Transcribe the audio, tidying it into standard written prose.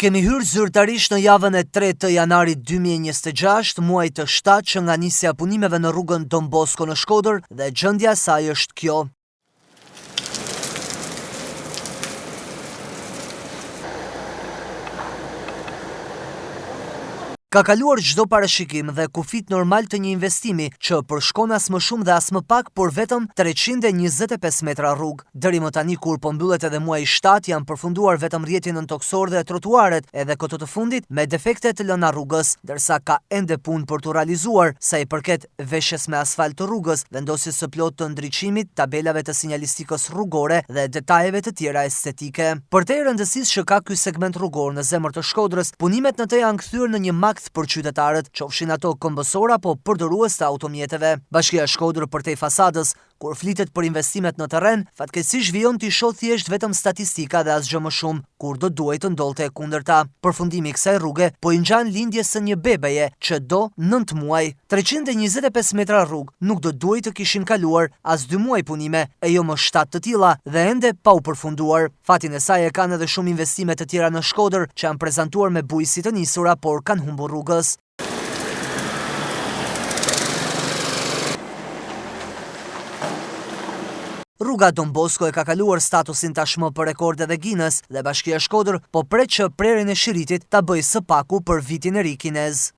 Kemi hyrë zyrtarisht në javën e tretë të janarit 2026, muajit të shtatë që nga nisja e punimeve në rrugën Don Bosco në Shkodër dhe gjendja e saj është kjo. Ka kaluar çdo parashikim dhe kufijtë normalë të një investimi që përshkon as më shumë dhe as më pak, por vetëm 325 metra rrugë. Deri më tani kur po mbyllet edhe muaji shtatë janë përfunduar vetëm rrjeti nëntokësor dhe trotuaret, edhe këto të fundit me defekte të lëna rrugës, ndërsa ka ende punë për t'u realizuar sa i përket veshjes me asfalt të rrugës, vendosjes së plotë të ndriçimit, tabelave të sinjalistikës rrugore dhe detajeve të tjera estetike. Përtej rëndësisë që ka ky segment rrugor në zemër të Shkodrës, punimet në të janë kthyer në një makth për qytetarët, qofshin ato këmbësorë apo përdorues të automjeteve. Bashkia Shkodër përtej fasadës, Kur flitet për investimet në terren, fatkeqësisht vijon t'i shohë thjesht vetëm statistika dhe asgjë më shumë, kur do duhej të ndodhte e kundërta. Përfundimi i kësaj rruge po i ngjan lindjes së një bebeje që do nëntë muaj. 325 metra rrugë nuk do duhej të kishin kaluar as dy muaj punime, e jo më shtatë të tilla dhe ende pa u përfunduar. Fatin e saj e kanë edhe shumë investime të tjera në Shkodër që janë prezantuar me bujë si të nisura, por kanë humbur rrugës. Rruga Don Bosco e ka kaluar statusin tashmë për rekorde dhe Guinness dhe Bashkia Shkodër po pret që prerjen e shiritit ta bëjë së paku për vitin e ri kinez.